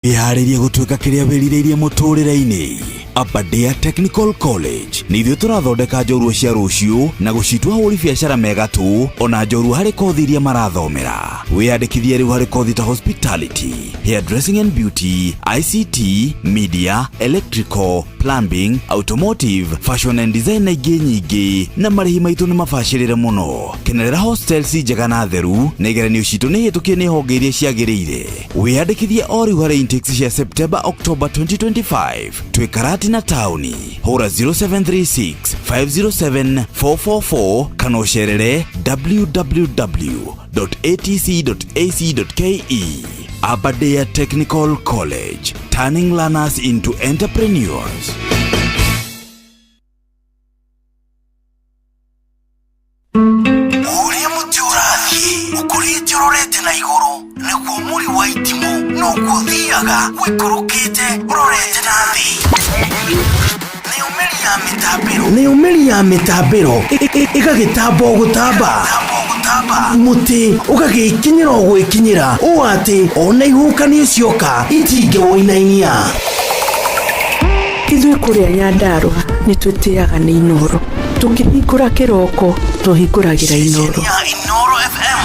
Ĩharĩrie gũtuĩka kĩrĩa wĩrirĩirie mũtũrĩre-inĩ. Aberdare Technical College nĩ ithuĩ tũrathondeka njorua cia rũciũ na gũcitua ahũri biacara megatũ ona njorua harĩ kothi iria marathomera. Wĩyandĩkithie rĩu harĩ kothi ta hospitality, hairdressing and beauty, ICT, media, electrical, plumbing, automotive, fashion and design na ingĩ nyingĩ, na marĩhi maitũ nĩ mabacĩrĩre mũno. Kenerera hostels njega na theru, na igeranio citũ nĩ hĩtũkie nĩ honge iria ciagĩrĩire. Wĩyandĩkithie o rĩu harĩ intakes cia September October 2025. Twĩ Karatina taũni. Hũra 0736 507 444 kana ũcerere www.atc.ac.ke. Aberdare Technical College, turning learners into entrepreneurs. Ũrĩa mũtĩ ũrathiĩ ũkũrĩte ũrorete na igũrũ, nĩguo mũri wa itimũ noguo ũthiaga ũikũrũkĩte ũrorete na thĩ. Nayo mĩri ya mĩtambĩro, nayo mĩri ya mĩtambĩro ĩgagĩtamba o gũtamba, mũtĩ ũgagĩkinyĩra o gwĩkinyĩra ũũ atĩ ona ihuhũkanio cioka itingĩwũinainia. Ithuĩ kũrĩa Nyandarũa nĩ twĩtĩaga nĩ Inooro. Tũkĩhingũra kĩroko tũhingũragĩra Inooro. Ceceni ya Inooro FM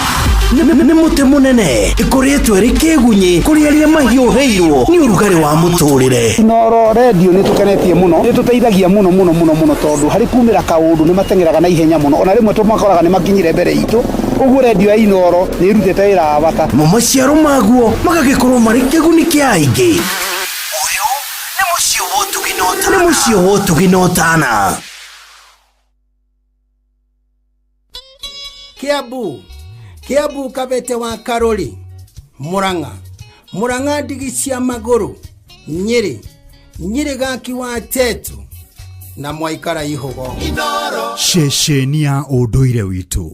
nĩ mũtĩ mũnene ĩkũrĩtwo ĩrĩ kĩgunyĩ kũrĩ arĩa mahiũhĩirwo nĩ ũrugarĩ wa mũtũrĩre. Inooro redio nĩ tũkenetie mũno, nĩ tũteithagia mũno mũno mũno mũno, tondũ harĩ kumĩra kaũndũ nĩ mateng'eraga na ihenya mũno, ona rĩmwe tũmakoraga nĩ makinyire mbere itũ. Ũguo redio ya Inooro nĩ ĩrutĩte wĩra wa bata. Mo maciaro maguo magagĩkorwo marĩ kĩguni kĩa aingĩ. Ũyũ nĩ mũciĩ wa ũtugi na ũtana. Nĩ mũciĩ wa ũtugi na ũtana. Kiambu, Kiambu, Kabete wa Karori, Murang'a, Murang'a, ndigi cia magũrũ, Nyĩrĩ, Nyĩrĩ, gaki wa Tetu na mwaikara ihũgo. Ceceni ya ũndũire witũ.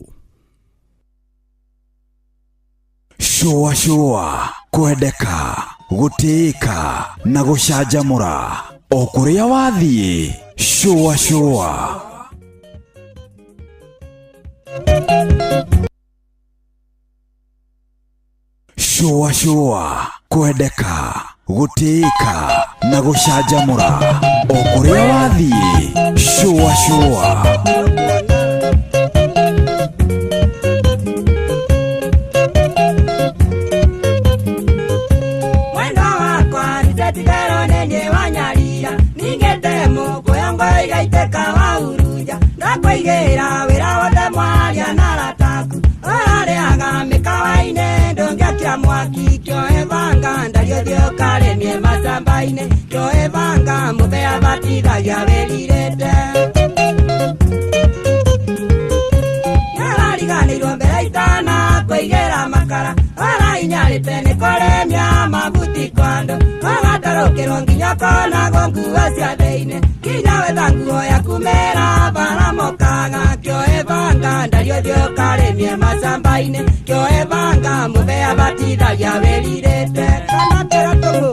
Shũa shũa, kwendeka, gũtĩĩka na gũcanjamũra o kũrĩa wathiĩ. Shũa shũa. Shũa shũa, kwendeka, gũtĩĩka na gũcanjamũra o kũrĩa wathiĩ. Shũa shũa. Mwendwa wakwa nitetigero nenie wanyarira ningete mũkũyongo igaitĩka waurunja ndakũigĩra wĩra wothe mwaria na arataku ũrarĩaga mĩkawa-inĩ ndũngĩakia mwaki kĩoe banga ndariũthiĩ ũkarĩmie macamba-inĩ kĩoe banga mũthea batithagia wĩrirĩte nĩarariganĩirwo mbere itana kũigĩra makara arainyarĩte nĩ kũrĩmia mabuti kwando agatarũkĩrwo nginya konagwo nguo cia thĩinĩ nginya wetha nguo ya kumĩra bara mokaga kĩoe banga ndariũthiĩ ũkarĩmie macamba-inĩ kĩoe banga mũthea batithagia wĩrirĩte kana tĩra tũgũ.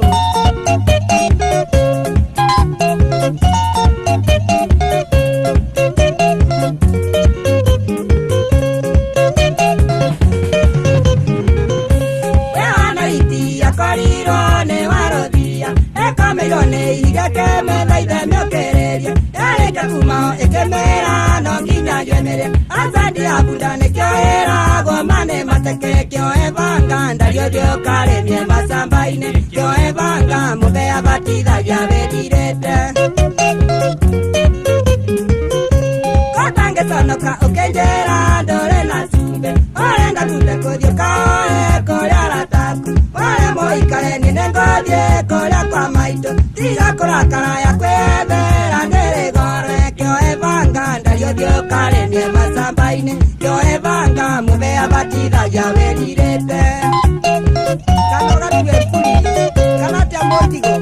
Akorirwo nĩ warothia ĩkomeirwo nĩ ihiga kĩmethaithe mĩũkĩrĩrie yarĩkia kuma ĩkĩmĩra no nginya njuĩmĩre acandi ya bunda nĩkĩo ĩragwo mane mateke kĩoe banga ndariũthiĩ ũkarĩmie macamba-inĩ kĩoe banga mũthea batithagia wĩrirĩte kotangĩconoka ũkĩnjĩra ndũrĩ na cumbĩ ũrenda cumbĩ kũthiĩ ũkaoe kũrĩa arataku ũrĩa mũikare niĩ nĩngũthiĩ kũrĩa kwa maitũ tiga kũrakara ya kwĩyethera nĩrĩgore kĩoe banga ndariũthiĩ ũkarĩmie macamba-inĩ kĩoe banga mũthea batithagia wĩrirĩte kana ũgatue mburi kana atĩa mũtigo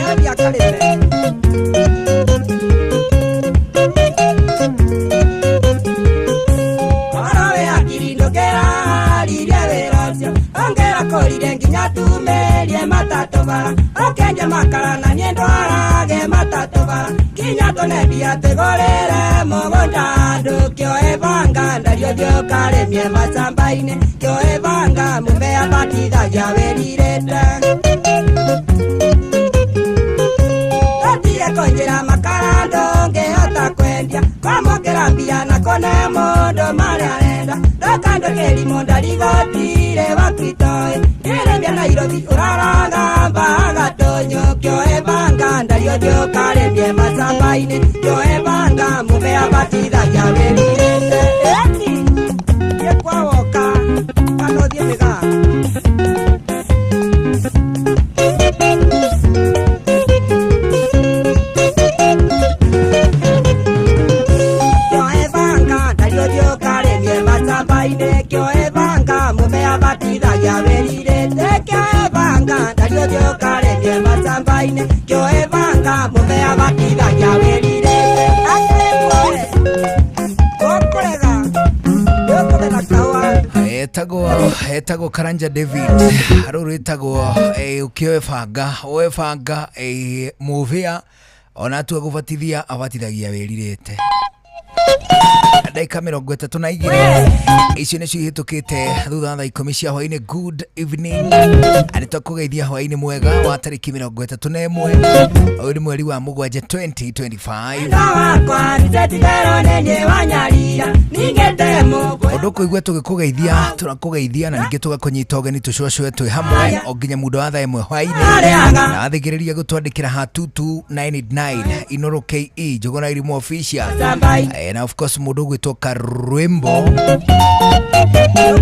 yathiĩ akarĩme. Oro wĩ hakiri ndũkĩraririe wĩra ũcio ongera kũrire. Nginya tumĩrie matatũ bara ũkenje makara na niĩ ndwarage matatũ bara nginya tũnendia tũgũrĩre mũgũnda ndũkĩoe banga ndario thiĩ ũkarĩmie macamba-inĩ kĩoe banga mũmea batithagia wĩrirĩte Tũtige kũnjĩra makara ndũngĩhota kwendia kwamũkĩra mbia na kũne mũndũ marĩa arenda ndũkandũkĩrimũ ndarigotire wakwitoĩ ndĩrĩmia Nairobi ũraragamba gatũnyũ kĩoe banga ndario thiĩ ũkarĩmie macamba-inĩ kĩoe banga mũmea batithagia wĩrirĩte ĩni thiĩ kwa woka kana ũthiĩ mĩgaa. Kĩoe banga ndario thiĩ ũkarĩmie macamba-inĩ kĩoe banga mũmea batithagia wĩrirĩte kĩoe banga ndario thiĩ ũkarĩmie macamba-inĩ kĩoe banga mũmea batithagia wĩrirĩte akĩrĩmuoe gũkũrega nĩũkũgetha kahũa. Etagwo Karanja David rũrũ rwĩtagwo ũkĩoe banga oe banga mũbĩa ona atua gũbatithia abatithagia wĩrirĩte. Ndagĩka 32 icio nĩcio ihĩtũkĩte thutha wa thaa 10 cia hwainĩ. Good evening, nĩ twakũgeithia hwainĩ mwega wa tarĩki 31 ũyũ nĩ mweri wa mũgwanja 2025. Wakwa nĩtetigĩrwo nĩ niĩ wanyarira ningĩte mũgwe Ũndũ kũigua tũgĩkũgeithia tũrakũgeithia na ningĩ tũgakũnyita ũgeni tũcũacũe twĩ hamwe o nginya muda wa thaa 1 hwainĩ arĩaga na wathikĩrĩria gũtwandĩkĩra ha 22989 Inoro KE Njũgũna Irimũ Official. macamba-inĩ Na of course mũndũ ũgwĩtwo Karwimbo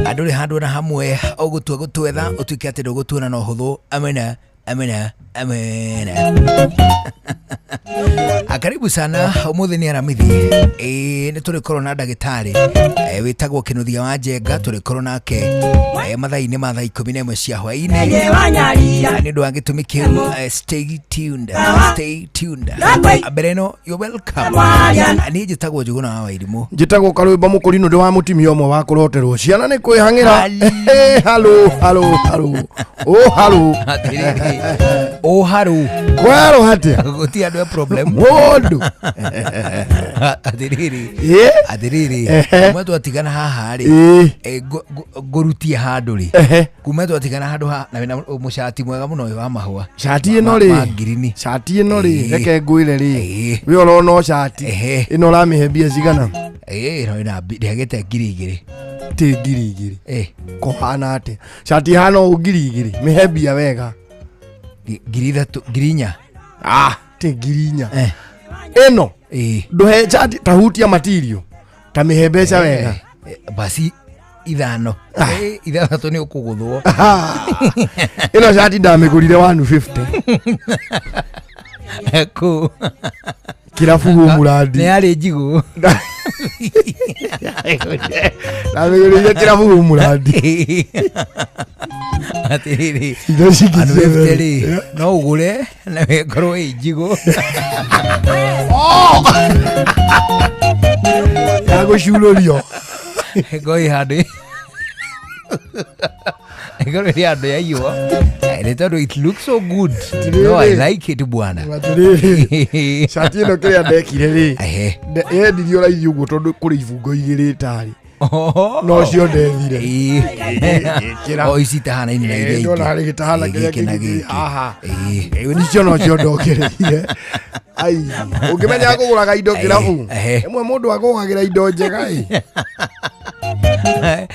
andũ rĩ handũ na hamwe ũgũtua gũtwetha ũtuĩke atĩ ndũgũtuona na ũhũthũ. Amena amena amena. Karibu sana ũmũthĩ nĩ aramithi nĩ tũrĩkorwo na ndagĩtarĩ wĩtagwo Kĩnuthia wa Njenga tũrĩkorwo nake mathaa-inĩ ma thaa 11 cia hwainĩ niĩ wanyarira nĩ ũndũ wa gĩtũmi kĩu stay tuned, stay tuned. Mbere ĩno you're welcome. Mwaria. Niĩ njĩtagwo Njũgũna wa Wairimũ. Njĩtagwo Karwĩmbo Mũkũrinũ ndĩ wa mũtimia ũmwe wa kũroterwo ciana nĩ kwĩhang'ĩra. Halo halo halo o halo. Atĩrĩrĩ, ũ harũ kwerwo hatĩa gũtirĩ andũ e problem mũndũ. Atĩrĩrĩ, Ĩ? atĩrĩrĩ, Ehe. kuma twatigana haha rĩ Ĩ. Ngũrutie handũ rĩ Ehe. kuma twatigana handũ ha na wĩna mũcati mwega mũno ũyũ wa mahũa Cati ĩno Ma rĩ ngirini. Cati ĩno rĩ Ĩ. reke ngwĩre rĩ Ĩ. we ũrona o cati Ehe. ĩno ũramĩhe mbia cigana? Ĩno ĩna ndĩagĩte 2000. Ti 2000. Kũhana atĩa cati ĩhana ũũ 2000 mĩhe mbia wega. 3000 4,000. Ah, ti 4,000. Ĩno ndũhe cati ta hutia material ta mĩhe mbeca wega. Basi 5 6 nĩ ũkũgũthwo. Ĩno cati ndamĩgũrire 150. Kũ? Kĩrabu Humurandi. Nĩ yarĩ njigũ. Ndamĩgũrĩire kĩrabu Humurandi. Atĩrĩrĩ, Indo ici ingĩ andũ ciothe. 50 rĩ no ũgũre na ĩkorwo ĩ njigũ. Ya gũcurũrio. Ĩkorwo ĩ handũ ĩkorwo ĩrĩ handũ yaiywo. Nĩ tondũ it looks so good. No, I like it bwana. Atĩrĩrĩ, cati ĩno kĩrĩa ndekire rĩ Ehe. Yendirio raithi ũguo tondũ kũrĩ ibungo igĩrĩ itarĩ Oho. no cio ndethire. Ĩĩ. Ngĩkĩra. O ici itahanaine na iria Ĩĩ, ndona ingĩ. harĩ gĩtahana Ĩĩ, kĩrĩa gĩkĩ na kĩngĩ kĩ gĩkĩ. haha. Ĩĩ. Ĩĩ, nicio nocio ndokereire. Ai, ũngĩmenya kũgũraga indo kĩrabu Ehe. ĩmwe mũndũ akũgagĩra indo njega ĩ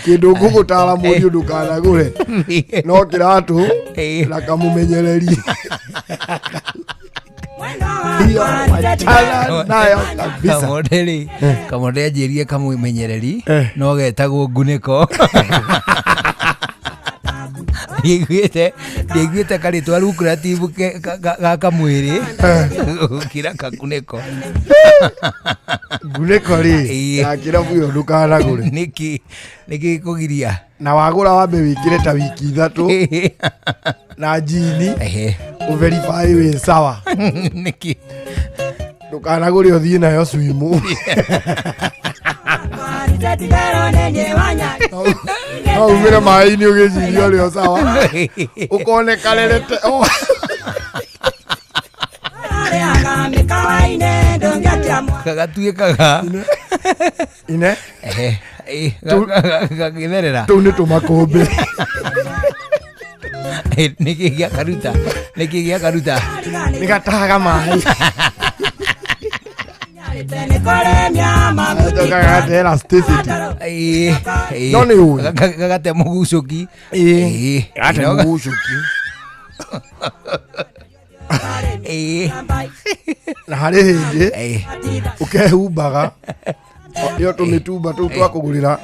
kĩndũ ngũgũtara mũriũ ndũkanagũre no kĩratũ Ĩĩ. na kamũmenyereri hiyo wachana nayo kabisa. Kamonde rĩ kamonde anjĩrie kamũmenyereri Eh. no getagwo ngunĩko ndiaiguĩte karĩtwa lucrative ga kamwĩrĩ gũkĩra kakunĩko. Ngunĩko rĩ Ĩĩ. ya kĩrabu ĩyo ndũkanagũre. Nĩkĩ kũgiria? Na wagũra wambe wĩkĩre ta wiki 3 na njini Ehe. ũverify wĩ sawa. Nĩkĩ? Ndũkanagũre ũthiĩ nayo swimu. No umĩre maĩ-inĩ ũgĩciria ũrĩ o sawa ũkonekarerete o Gagatuĩkaga ine Ehe, ĩ, gagĩtherera. Tũu nĩ tũmakũmbĩ. Nĩkĩ gĩakaruta? Nĩkĩ gĩakaruta? Nĩ gatahaga maĩ. Gagate elasticity. Ĩ, ĩ. No nĩ ũĩ. Gagate mũgucũki. Ĩ, gagate Ĩ. Mũgucũki. Ĩ. Na harĩ hĩndĩ Ĩ. ũkehumbaga ĩyo tũmĩtumba tũu twakũgũrĩra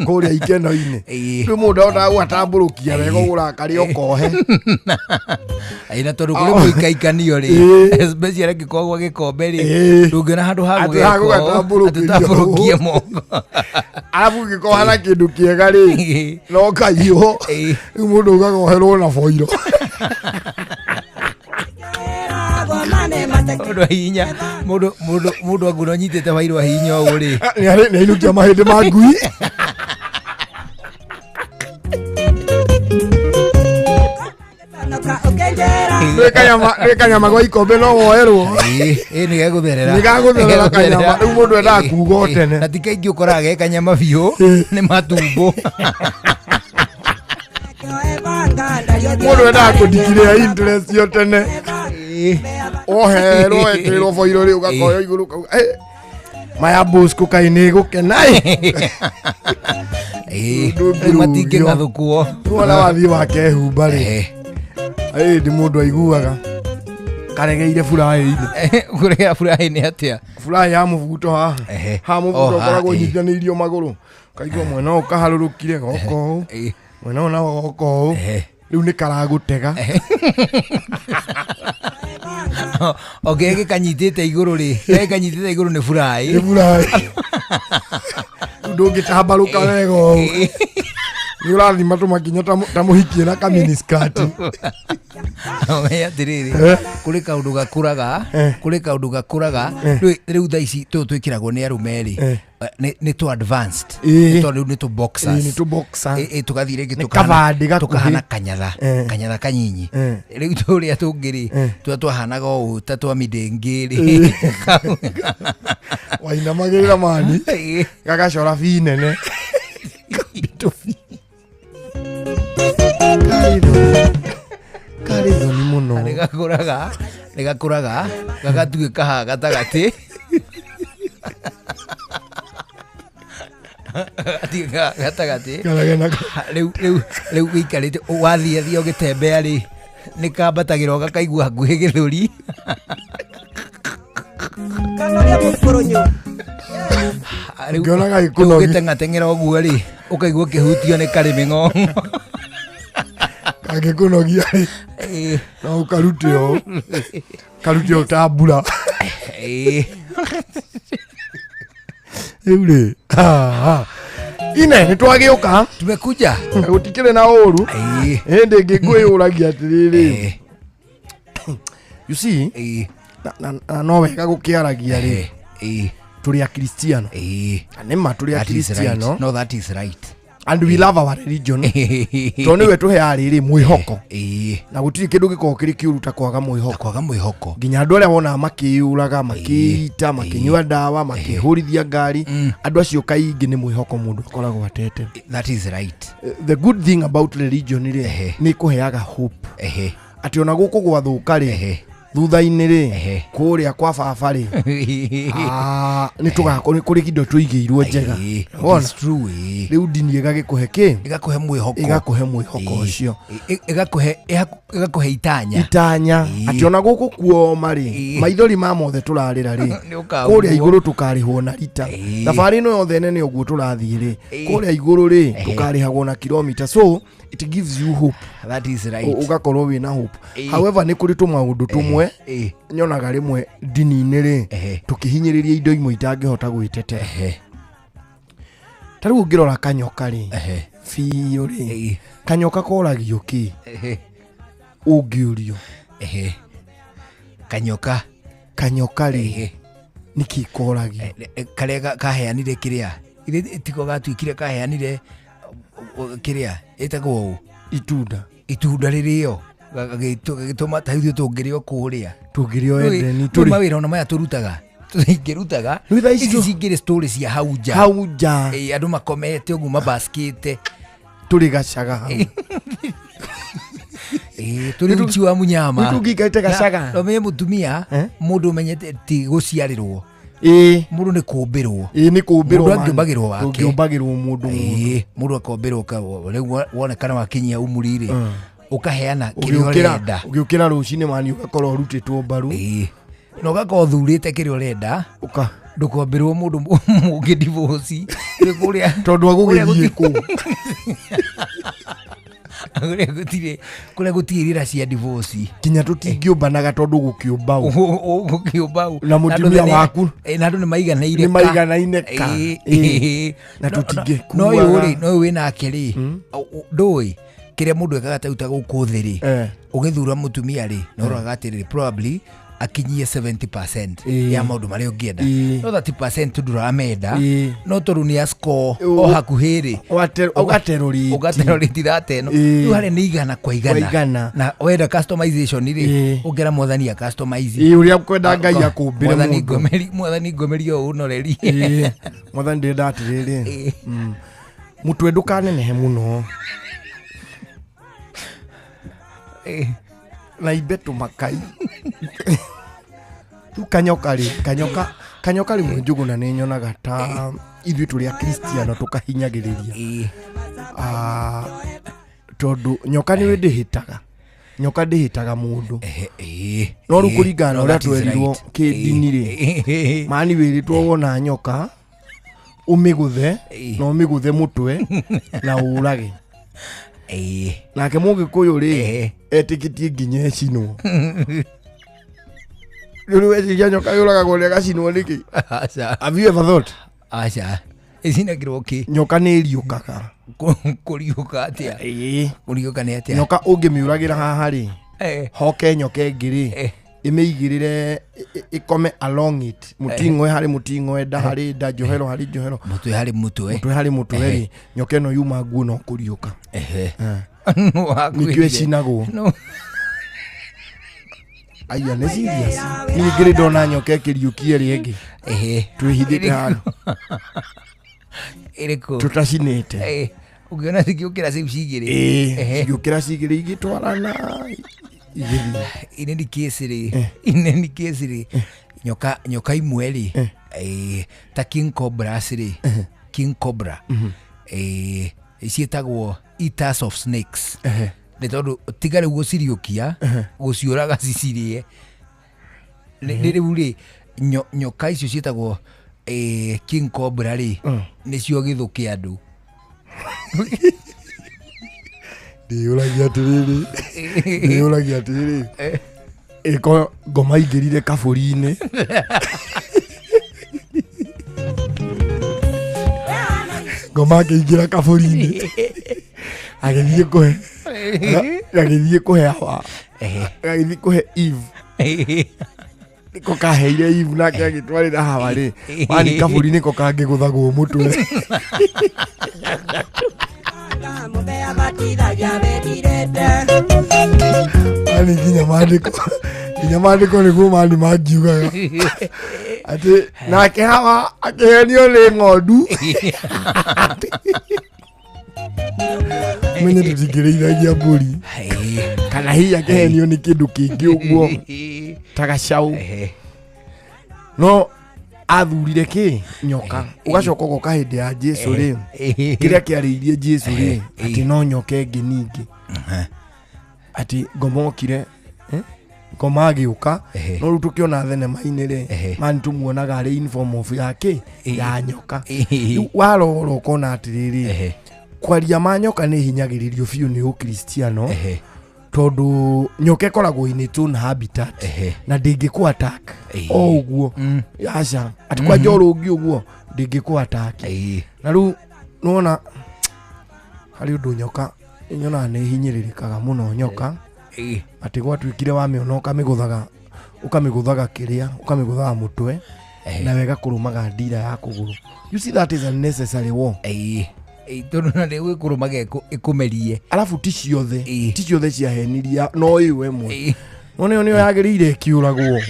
kũrĩa ikeno-inĩ. Ĩ. Rĩu mũndũ ahotaga gũgatambũrũkia wega ũgũraga karĩa ũkohe. Ĩ, na tondũ kũrĩ Oh. mũikaikanio rĩ, Ĩ. especially angĩkorwo gwa gĩkombe rĩ, Ĩ. ndũngĩona handũ ha Atĩ ha gũgeka ũũ, gũgatambũrũkĩrio. atĩ ũtambũrũkie moko. Arabu ũngĩkoha na kĩndũ kĩega rĩ, Ĩ. no kaiywo. Ĩ. Rĩu mũndũ ugaga oherwo na boiro. Mũndũ ahihinya, mũndũ anguona ũnyitĩte bairũ ahihinya ũũ rĩ. Nĩ ainũkia mahĩndĩ ma ngui. Nĩ kanyama gwa ikombe no woerwo. Ĩ, ĩ, nĩ gegũtherera. Nĩ gagũtherera kanyama. Rĩu mũndũ endaga Ĩ, kuuga o ĩ, tene. Na ti kaingĩ ũkoraga ge kanyama biũ, nĩ matumbo. Mũndũ endaga kũdikiria interest yo tene. Ĩ. Woherwo wekĩrĩrwo boiro rĩ, ũgakoya igũrũ ũkauga, "Eh, maya Bosco kaĩ nĩ gũkena ĩ." Ĩ, Ndũngĩrũgio. rĩu matingĩng'athũkwo. Wona wathiĩ wakehumba rĩ, Ĩ. ĩndĩ mũndũ aiguaga karegeire buraĩ-inĩ. Kũregera buraĩ nĩ atĩa? Buraĩ ya mũbuto haha. Ehe. Ha mũbuto Oh, ha, ũkoragwo ĩ. ũnyitithanĩirio magũrũ, kaigua mwena ũyũ kaharũrũkire goka ũũ, Ĩ. mwena ũyũ nago goka ũũ. Ehe. Rĩu nĩ karagũtega. O kĩrĩa gĩkanyitĩte igũrũ rĩ, kĩrĩa gĩkanyitĩte igũrũ nĩ buraĩ. Nĩ buraĩ. Rĩu ndũngĩtambarũka wega ũũ, nĩ ũrathima tũmakinya ta mũhikie na kaminiskati. Menya atĩrĩrĩ, Eh. kũrĩ kaũndũ gakũraga, Eh. kũrĩ kaũndũ gakũraga. Rĩu thaa ici tũtũ twĩkĩragwo nĩ arũme rĩ, Eh. nĩ tũ advanced. Ĩ. Nĩ tondũ rĩu nĩ tũ boxers. Ĩ, nĩ tũ boxer. Ĩ, ĩ, tũgathiĩ rĩngĩ Nĩ kabandĩ gakuhĩ. tũkahana kanyatha. Eh. Kanyatha kanyinyi. Eh. Rĩu tũrĩa tũngĩ rĩ, Eh. tũrĩa twahanaga ũũ ta twa mĩndĩngĩ rĩ. Wainamagĩrĩra mani. Ĩ. Gagacora bi nene. Kabito bi. Karĩ thoni mũno. Nĩ gakũraga, nĩ gakũraga gagatuĩka haha gatagatĩ, gagatuĩka gatagatĩ. Karagena. Rĩu wĩikarĩte wathiĩ thiĩ ũgĩtembea rĩ, nĩ kambatagĩra ũgakaigua hakuhĩ gĩthũri. Rĩu Ngĩona gagĩkũnogia. ũgĩteng'ateng'era ũguo rĩ, ũkaigua ũkĩhutio nĩ karĩmĩng'o. Kangĩkũnogia rĩ, Ĩ. no ũkarute ũũ, karute ũũ ta mbura. Ĩ. Rĩu rĩ, ine nĩ twagĩũka. Tumekuja. Gũtikĩrĩ na ũru. Ĩ. Hĩndĩ ĩngĩ ngwĩyũragia atĩrĩrĩ, Ĩ. you see, Ĩ. na no wega gũkĩaragia rĩ, Ĩ. tũrĩ akristiano. Ĩ. Na nĩma tũrĩ That is right. akristiano. No, that is right. And we love our religion tondũ nĩwe tũheaga rĩrĩ mwĩhoko. Ĩ. Na gũtirĩ kĩndũ gĩkoragwo kĩrĩ kĩũru ta kwaga mwĩhoko. Kwaga mwĩhoko. Nginya andũ arĩa wonaga makĩyũraga, makĩita, makĩnyua ndawa, makĩhũrithia ngari, andũ acio kaingĩ nĩ mwĩhoko mũndũ akoragwo atete. That is right. The good thing about religion rĩ, Ehe. nĩ kũheaga hope Ehe. atĩ ona gũkũ gwathũka rĩ, Ehe. thutha-inĩ rĩ, Ehe. kũrĩa kwa baba rĩ, nĩ tũgakorwo kũrĩ indo tũigĩirwo njega. Ĩ, it Wona? is true, ĩ. Rĩu ndini ĩgagĩkũhe kĩ? Ĩgakũhe mwĩhoko. Ĩgakũhe mwĩhoko Ĩ. ũcio. Ĩgakũhe itanya. Itanya. Ĩ. Atĩ ona gũkũ kuoma rĩ, Ĩ. maithori ma mothe tũrarĩra rĩ, Nĩ ũkaguo. kũrĩa igũrũ tũkarĩhwo na rita. Ĩ. Thabarĩ ĩno yothe nene ũguo tũrathiĩ rĩ, Ĩ. kũrĩa igũrũ rĩ, Ehe. tũkarĩhagwo na kilomita. So it gives you hope. That is right. Ũgakorwo wĩna hope. Ĩ. However, nĩ kũrĩ tũmaũndũ tũmwe Ĩ. nyonaga rĩmwe ndini-inĩ rĩ, Ehe. tũkĩhinyĩrĩria indo imwe itangĩhota gwĩtetera. Ehe. Ta rĩu ũngĩrora kanyoka rĩ, Ehe. biũ rĩ, Ĩ. kanyoka koragio kĩ? Ehe. Ũngĩũrio. Ehe. Kanyoka. Kanyoka rĩ, Ehe. nĩkĩ koragio? Karĩa kaheanire kĩrĩa? Ithe tiko gatuikire kaheanire kiria ĩtagwo ũ Itunda. Itunda rĩrĩo gagĩtũma ta ithuĩ tũngĩrĩo kũrĩa. Tũngĩrĩo Edeni tũrĩ tũrĩ mawĩra ona maya tũrutaga tũingĩrutaga. Rĩu thaa ici ici cingĩrĩ story cia hau nja. Hau nja. Ĩ, andũ makomete ũguo mabaskĩte. Tũrĩ gacaga hau. Ĩ, tũrĩ uchi wa munyama. Rĩu tũngĩikarĩte gacaga. Na ũmenye mũtumia Eh? mũndũ ũmenyete ti gũciarĩrwo. Ĩĩ. Mũndũ nĩ kũmbĩrwo. Ĩĩ, nĩ kũmbĩrwo. Mũndũ Man. angĩũmbagĩrwo wake. Tũngĩũmbagĩrwo mũndũ mũndũ. Ĩĩ, mũndũ akombĩrwo rĩu wonekana wakinyia umuri rĩ, ũkaheana kĩrĩa Ũgĩũkĩra ũrenda. Ũgĩũkĩra rũcinĩ mani ũgakorwo ũrutĩtwo mbaru. Ĩĩ. Na ũgakorwo ũthurĩte kĩrĩa ũrenda. Ũka Ndũkombĩrwo mũndũ mũngĩ divorce. Rĩu kũrĩa tondũ agũgĩthiĩ kũ? Kũrĩa gũtirĩ, kũrĩa gũtirĩ irĩra cia divorce. Kinya tũtingĩũmbanaga tondũ gũkĩũmba ũ. Gũkĩũmba ũ. Na mũtumia waku. Na andũ nĩ maiganaine. Nĩ maiganaine ka. Ĩĩ. Ĩĩ. Na No- tũtingĩkuaga. no ũyũ rĩ, no ũyũ wĩnake rĩ, ndũĩ kĩrĩa mũndũ ekaga ta rĩu ta gũkũ thĩ rĩ, ũgĩthura mũtumia rĩ, na ũroraga atĩrĩrĩ, probably akinyie 70% ya maũndũ marĩa ũngĩenda, no 30% ndũramenda, no tondũ nĩ a score o hakuhĩ rĩ, ũgaterorĩti. Ũgaterorĩti thate ĩno. Rĩu harĩa nĩ igana kwa igana. Kwa igana. Na wenda customization rĩ, ũngĩra mwathani a customize. Ĩĩ, ũrĩa kwenda Ngai akũmbĩre Mwathani mũndũ. ngomeri, mwathani ngomeri o ũnoreri. Ĩĩ. Mwathani ndĩrenda atĩrĩrĩ, mũtwe ndũkanenehe mũno na imbe tũmakai. Rĩu kanyoka rĩ, kanyoka rĩmwe Njũgũna nĩ nyonaga ta ithuĩ tũrĩ akristiano tũkahinyagĩrĩria. Ah, tondũ nyoka nĩwe ndĩhĩtaga, nyoka ndĩhĩtaga mũndũ, no rĩu kũringana na No, ũrĩa that is twerirwo right. kĩndini rĩ, mani wĩrĩtwo wona nyoka ũmĩgũthe na ũmĩgũthe mũtwe na ũrage. Nake mũgĩkũyũ rĩ, etĩkĩtie nginya ĩcinwo. Rĩu weciria nyoka yũragagwo nĩ ĩgacinwo nĩkĩ? Aca. Have you ever thought? Aca. Ĩcinagĩrwo kĩ? Nyoka nĩ ĩriũkaga. Kũriũka atĩa? Ĩĩ. Kũriũka nĩ atĩa? Nyoka ũngĩmĩũragĩra haha rĩ, hoke nyoka ĩngĩ rĩ, ĩmĩigĩrĩre ĩkome along it, mũting'oe harĩ mũting'oe, nda harĩ nda, njohero harĩ njohero, mũtwe harĩ mũtwe, mũtwe harĩ mũtwe rĩ, nyoka ĩno yuma nguo no kũriũka. Wakwĩrire. Nĩkĩo ĩcinagwo. No. Aya nĩ serious. Niĩ ngĩrĩ ndona nyoka ĩkĩriũkia ĩrĩa ĩngĩ. Twĩhithĩte handũ. Ĩrĩkũ? Tũtacinĩte. Ũngĩona cigĩũkĩra ciu cigĩrĩ. Ĩĩ, cigĩũkĩra cigĩrĩ igĩtwarana igĩthiĩ. In any case rĩ, in any case rĩ, nyoka imwe rĩ, ta king cobras rĩ, king cobra, ciĩtagwo eaters of snakes. Nĩ tondũ tiga rĩu gũciriũkia, gũciũraga cicirĩe. Nĩ rĩu rĩ, nyoka icio ciĩtagwo king cobra rĩ, nĩcio gĩthũ kĩa andũ. Ndĩyũragia atĩrĩrĩ, ndĩyũragia atĩrĩrĩ, ĩko ngoma ingĩrire kabũri-inĩ, ngoma akĩingĩra kabũri-inĩ agĩthiĩ kũhe, agĩthiĩ kũhe Hawa, agĩthiĩ kũhe Eve, nĩko kaheire Eve nake agĩtwarĩra Hawa rĩ, wani kabũri nĩko kangĩgũthagwo mũtwe. Mani nginya mandĩko, nginya mandĩko nĩguo mani mangiugaga atĩ nake Hawa akĩhenio nĩ ng'ondu. Menye tũtingĩrĩithagia mbũri, kana hihi akĩhenio nĩ kĩndũ kĩngĩ ũguo ta gacaũ, no athurire kĩ? Nyoka. Ũgacoka ũgoka hĩndĩ ya Jesu rĩ, kĩrĩa kĩarĩirie Jesu rĩ, atĩ no nyoka ĩngĩ ningĩ, atĩ ngoma okire, ngoma agĩũka, no rĩu tũkĩona thenema-inĩ rĩ, mani tũmuonaga arĩ in form of ya kĩ? Ya nyoka. Rĩu warora ũkona atĩrĩrĩ, kwaria ma nyoka nĩ hinyagĩrĩrio biũ nĩ ũkristiano, tondũ nyoka ĩkoragwo in its own habitat na ndĩngĩkũ attack o ũguo, aca, atĩ kwanja ũrũngi ũguo ndĩngĩkũ attack. Na rĩu nĩwona harĩ ũndũ nyoka nyonaga nĩ hinyĩrĩrĩkaga mũno nyoka, atĩ gwatuĩkire wamĩona ũkamĩgũthaga, ũkamĩgũthaga kĩrĩa, ũkamĩgũthaga mũtwe. Nawe ĩgakũrũmaga ndira ya kũgũrũ. You see, that is unnecessary war. Ĩĩ. Ĩĩ, tondũ na nĩ gwĩkũrũmaga ĩkũmerie. Alafu ti ciothe. Ĩĩ. Ti ciothe ciaheniria, no ĩyo ĩmwe. Ĩĩ. Nona ĩyo nĩyo yagĩrĩire ĩkĩũragwo.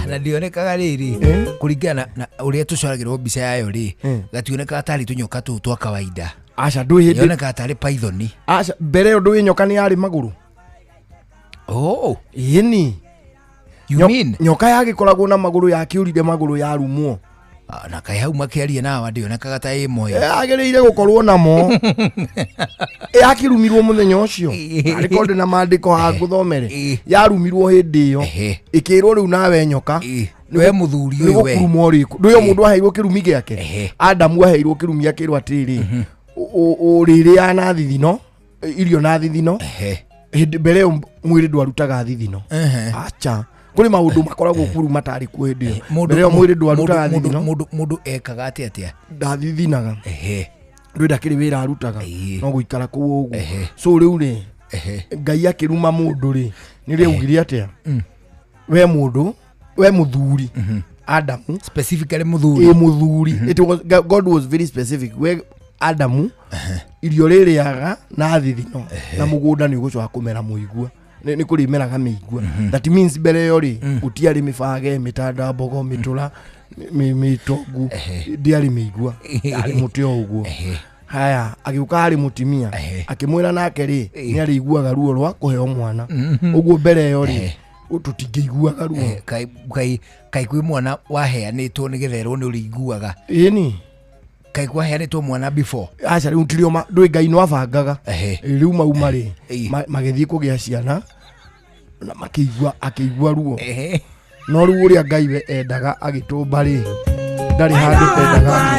Na ndionekaga rĩrĩ Eh? kũringana na ũrĩa tũcoragĩrwo mbica yayo rĩ, Eh. gationekaga tarĩ tũnyoka tũu twa kawaida. Aca, ndwĩ hĩndĩ. Yonekaga tarĩ python. Aca, mbere ĩyo ndũĩ nyoka nĩ yarĩ magũrũ. Oh, Ĩni. you mean? Nyoka yagĩkoragwo na magũrũ, yakĩũrire magũrũ yarumwo. Ah, na kaĩ hau makĩaria nawa ndĩonekaga ta ĩ moyo. Yagĩrĩire gũkorwo namo. Yakĩrumirwo mũthenya ũcio. Ĩĩ. Arĩ korwo ndĩ na maandĩko hangũthomere. Ĩĩ. Yarumirwo hĩndĩ ĩyo. Ehe. Ĩkĩrwo rĩu nawe nyoka. Ĩĩ. We mũthuri nĩ ũyũ we. gũkurumwo rĩku ndũyo mũndũ aheirwo kĩrumi gĩake. Ehe. Adamu aheirwo kĩrumi akĩrwo atĩrĩrĩ, ũrĩrĩaga na thithino, irio na thithino. Ehe. Hĩndĩ mbere ĩyo mwĩrĩ ndwarutaga thithino. Ehe. Acha, kũrĩ maũndũ makoragwo kuru matarĩ kuo hĩndĩ ĩyo. Mũndũ- Mbere ĩyo mwĩrĩ ndwarutaga mũndũ- thithino. Mũndũ ekaga atĩa atĩa? Ndathithinaga. Ehe. Ndũĩ ndakĩrĩ wĩra arutaga. Ĩĩ. No gũikara kũu ũguo. Ehe. So rĩu rĩ, Ehe. Ngai akĩruma mũndũ rĩ, nĩ rĩ augire atĩa? We mũndũ, we mũthuri Adamu. Specifically mũthuri. Ĩ, mũthuri. It was, God was very specific. We Adamu, irio rĩrĩaga na thithino, na mũgũnda nĩ ũgũcoka kũmera mũigua, nĩ kũrĩmeraga mĩigua. That means mbere ĩyo rĩ, gũtiarĩ mĩbage, mĩtanda, mbogo, mĩtũra, mĩtongu, ndĩarĩ mĩigua, yarĩ mũtĩ o ũguo. Haya, agĩũka harĩ mũtimia, akĩmwĩra nake rĩ nĩ arĩiguaga ruo rwa kũheo mwana. Ũguo mbere ĩyo rĩ, tũtingĩiguaga ruo. Eh, kai kai kai kwĩ mwana waheanĩtwo nĩgetha erwo nĩ ũrĩiguaga. Ĩni. Kai kwaheanĩtwo mwana before? Aca, rĩu tirio ndũĩ Ngai no abangaga. Ehe. Rĩu mauma rĩ, Ĩĩ. magĩthiĩ kũgĩa ciana na makĩigua, akĩigua ruo. Ehe. No rĩu ũrĩa Ngai we endaga agĩtũmba rĩ, ndarĩ handũ endaga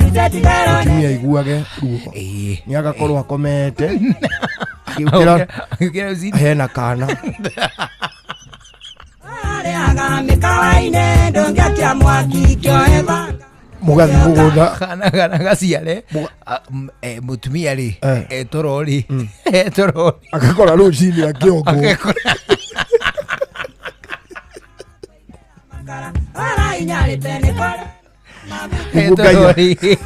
mũtumia aiguage ruo. Ĩĩ. Nĩ agakorwo akomete, agĩũkĩra Agĩũkĩra rũcinĩ. hena kana. Arĩaga mĩkawa-inĩ ndũngĩakia mwaki kĩohe banga. Mũgathi mũgũnda. Kana gaciare. Mũtumia rĩ, Eh. etoro rĩ, etoro rĩ. Agakora rũcinĩ akĩongwo. Agekora. Arainyarĩte nĩ kũrĩa. Nĩguo Ngai Etoro rĩ,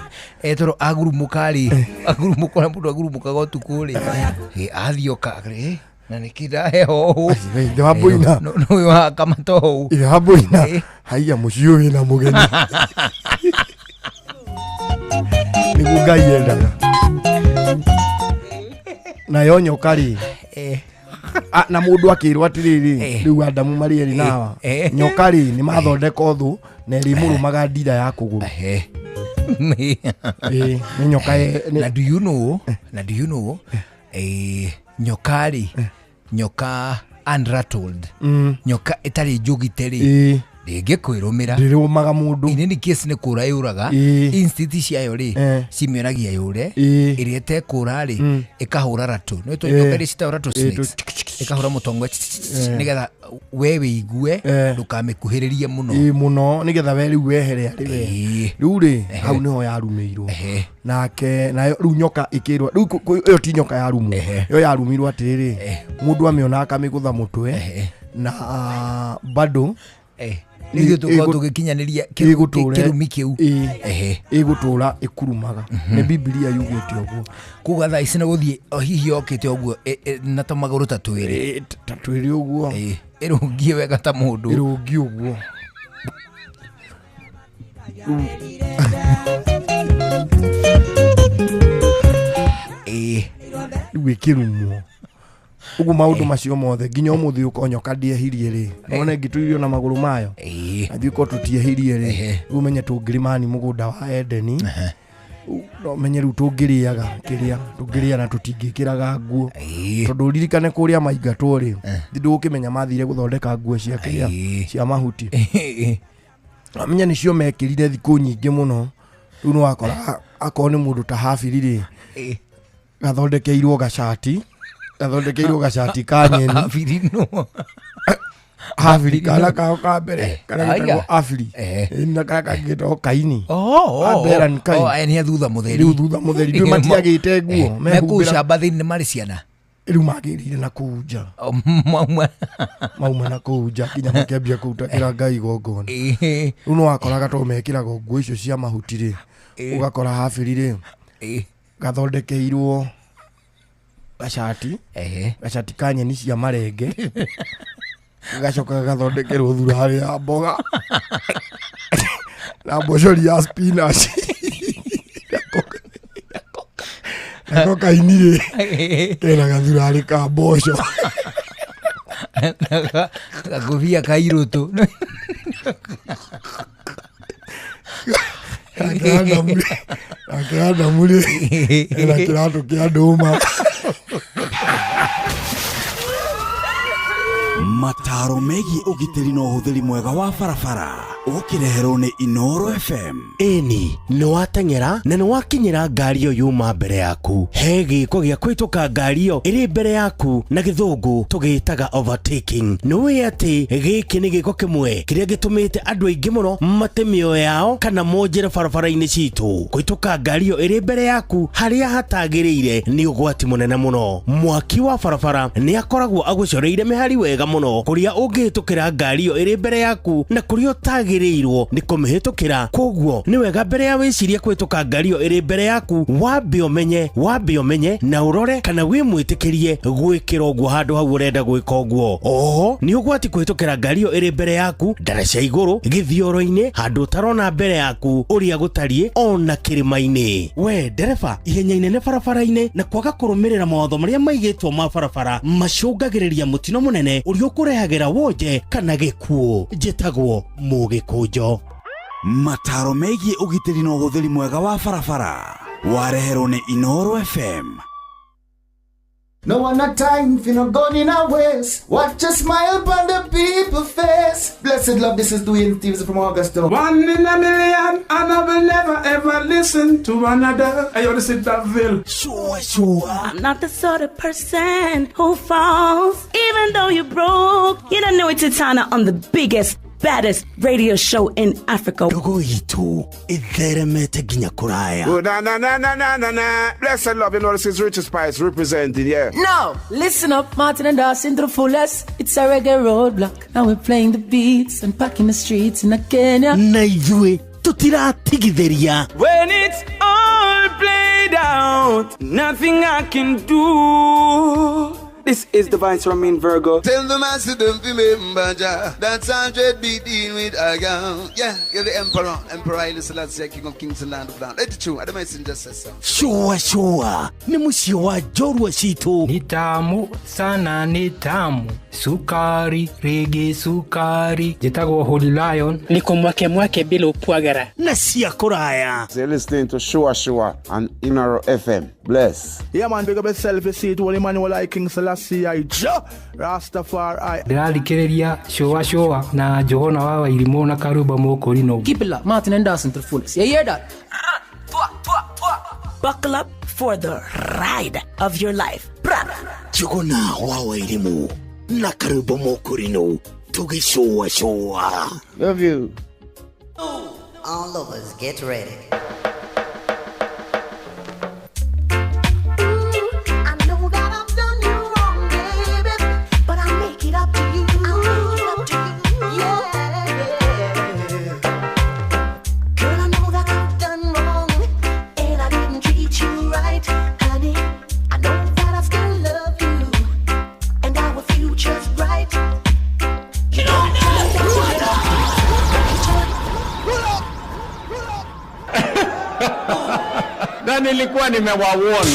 etoro agurumũka rĩ, agurumũka ũrĩa mũndũ agurumũkaga ũtukũ rĩ, athioka rĩ, na nĩkĩ ndaheho ũũ? Ithe wa Boina. No ũyũ wakamata ũũ. Ithe wa Boina. Eh. Haiya, mũciĩ ũyũ wĩna mũgeni. Nĩguo Ngai endaga. Nayo nyoka rĩ, Eh. na mũndũ akĩrwo atĩrĩrĩ, Eh. rĩu Adamu marĩ erĩ nawa, Eh. nyoka rĩ nĩ mathondeka ũthũ na ĩrĩmũrũmaga ndira ya kũgũrũ. Ehe. Ĩĩ, nĩ nyoka Na do you know, na do you know, nyoka rĩ, nyoka unrattled, nyoka ĩtarĩ njũgite rĩ, Ĩĩ. ndĩngĩkwĩrũmĩra. Ndĩrũmaga mũndũ. In any case nĩ kũra yũraga. Ĩĩ. Instinct ciayo rĩ, Eh. cimĩonagia yũre. Ĩĩ. Ĩrĩa ĩtekũra rĩ, ĩkahũra ratũ. Nĩ tũ Eh. nyoka iria citagwo rattle Ĩĩ, snakes. Ĩkahũra mũtongo nĩgetha we wĩigue, Eh. ndũkamĩkuhĩrĩrie mũno. Ĩĩ, mũno, nĩgetha we rĩu wehere arĩ we. Ĩĩ. Rĩu rĩ, hau nĩho yarumĩirwo. Ehe. Nake nayo rĩu nyoka ĩkĩrwo rĩu ĩyo ti nyoka yarumwo. Ehe. Ĩyo yarumirwo atĩrĩrĩ, Eh. mũndũ amĩona akamĩgũtha mũtwe. Ehe. Na bado Eh. Nĩ ithuĩ tũkorwo tũgĩkinyanĩria kĩrumi kĩu. Ĩĩ. Ehe. Ĩgũtũra ĩkurumaga. Nĩ Bibilia yugĩte ũguo. Kuga thaa ici na gũthiĩ o hihi yokĩte ũguo na tũmagũrũ ta twĩrĩ. Ĩĩ, ta twĩrĩ ũguo. Ĩĩ, ĩrũngiĩ wega ta mũndũ. Ĩrũngiĩ ũguo. Ĩĩ. Rĩu ĩkĩrumwo ũguo maũndũ macio mothe nginya ũmũthĩ ũkorwo nyoka ndĩehirie rĩ, none ngĩtũirio na magũrũ mayo. Ĩĩ. Na ithuĩ korwo tũtiehirie rĩ, Ehe. rĩu ũmenye tũngĩrĩmani mũgũnda wa Edeni, no menye rĩu tũngĩrĩaga kĩrĩa tũngĩrĩa na tũtingĩkĩraga nguo. Ĩĩ. Tondũ ũririkane kũrĩa maingatwo rĩ, ndũgũkĩmenya mathire gũthondeka nguo cia kĩrĩa, Ĩĩ. cia mahuti. Ĩĩ. Amenya nĩcio mekĩrire thikũ nyingĩ mũno. Rĩu nĩwakora akorwo nĩ mũndũ ta Habiri rĩ, Ĩĩ. gathondekeirwo gacati, gathondekeirwo gacati ka nyeni. Habiri no. Habiri kana kao ka mbere karĩa Aya. getagwo Abiri. Eh. Ĩĩ, na karĩa kangĩ getagwo Kaini. Oh, oh, Abel and Kain. oh, aya nĩ a thutha mũtheri. Rĩu thutha mũtheri ndũĩ matiagĩte nguo, Mekũu mehumbĩra. camba thĩinĩ nĩ marĩ ciana. Rĩu magĩrĩire na kũu nja. O, mauma. Mauma na kũu nja nginya makĩambia kũrutagĩra Ngai igongona. Rĩu nĩ wakoraga tondũ mekĩraga nguo icio cia mahuti rĩ, ũgakora habĩri rĩ, gathondekeirwo gacati, gacati ka nyeni cia marenge, gagacoka gagathondekerwo thurarĩ ya mboga na mbocori ya spinach. Nako kaini rĩ, kena gathurarĩ ka mboco. Gakobia ka irũtũ. Nake Adamu rĩ, ena kĩratũ kĩa ndũma. Mataro megiĩ ũgitĩri na ũhũthĩri mwega wa barabara ũkĩreherwo nĩ Inoro FM. Ĩni nĩ wateng'era na nĩ wakinyĩra ngari ĩyo yuma mbere yaku. He gĩko gĩa kũhĩtũka ngari ĩyo ĩrĩ mbere yaku, na gĩthũngũ tũgĩtaga overtaking. Nĩ ũĩ atĩ gĩkĩ nĩ gĩko kĩmwe kĩrĩa gĩtũmĩte andũ aingĩ mũno mate mĩoyo yao kana monjere barabara-inĩ citũ. Kũhĩtũka ngari ĩyo ĩrĩ mbere yaku harĩa hatagĩrĩire nĩ ũgwati mũnene mũno. Mwaki wa barabara nĩ akoragwo agũcoreire mĩhari wega mũno kũrĩa ũngĩhĩtũkĩra ngari ĩyo ĩrĩ mbere yaku na kũrĩa ũtagĩrĩirwo nĩ kũmĩhĩtũkĩra. Koguo nĩ wega mbere ya wĩcirie kũhĩtũka ngari ĩyo ĩrĩ mbere yaku, wambe ũmenye na ũrore kana wĩ mwĩtĩkĩrie gwĩkĩra ũguo handũ hau ũrenda gwĩka ũguo. Oho nĩ ũgwati kũhĩtũkĩra ngari ĩyo ĩrĩ mbere yaku ndaraca igũrũ, gĩthioro-inĩ, handũ ũtarona mbere yaku ũrĩa gũtariĩ, ona kĩrĩma-inĩ. We ndereba, ihenya inene barabara-inĩ na kwaga kũrũmĩrĩra mawatho marĩa maigĩtwo ma barabara macũngagĩrĩria mũtino mũnene ũrĩa ũkũrehagĩra wonje kana gĩkuũ. Njĩtagwo Mũgĩkũnjo. Mataro megiĩ ũgitĩri na ũhũthĩri mwega wa barabara wareherwo nĩ Inoro FM. No one a time for no gun in a waist. Watch a smile upon the people face. Blessed love, this is Dwayne Stevens from Augusta. One in a million, and I will never ever listen to another. Hey, yo, this is Daville. Sure, sure. I'm not the sort of person who falls, even though you're broke. You don't know it's Titana on the biggest, baddest radio show in Africa. Ndogo itu itheremete nginya kuraya. Oh, na na na na na na na. Blessed love, you know this is Richard Spice representing, yeah. Now, listen up, Martin and Dawson to the fullest. It's a reggae roadblock. Now we're playing the beats and packing the streets in Kenya. Na ithuĩ tutiratigithĩria. When it's all played out, nothing I can do. This is the Vice Ramin Virgo. Tell the master don't remember Jah. That's 100 beat in with a gun. Yeah, you're the emperor. Emperor Haile Selassie, King of Kings and Land of Land. Let it true. I don't just say so. Shua shua. Ni muciĩ wa njorua citũ. Ni tamu sana, ni tamu. Sukari, rege sukari. Njĩtagwo Holy Lion. Niko mwake mwake bila upwagara. Na cia kũraya. You're listening to Shua Shua on Inoro FM. Bless. Yeah man, big up yourself. You see it, Holy Emmanuel I King Selassie I Jah Rastafari. Ndĩrathikĩrĩria Shua Shua na Johana wa Wairimũ na Karuba Mũkũrinũ. Keep it locked, Martin and Dawson to the fullest. You hear that? Buckle up for the ride of your life. Bra. Njuguna wa Wairimũ na Karuba Mũkũrinũ tũgĩcũa cũa. Love you. All lovers, get ready. Na nilikuwa nimewawarn.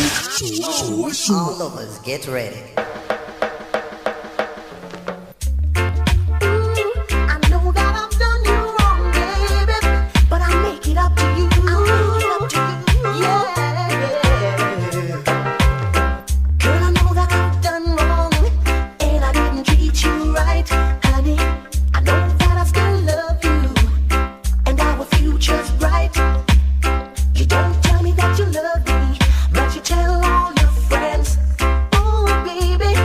All lovers, get ready. I know that I've done you wrong, baby, but I'll make it up to you. I'll make it up to you. Yeah. Girl, I know that I've done wrong, and I didn't treat you right, honey. I know that I still love you, and our future's bright. You don't tell me that you love me, but you tell all your friends. Oh, baby,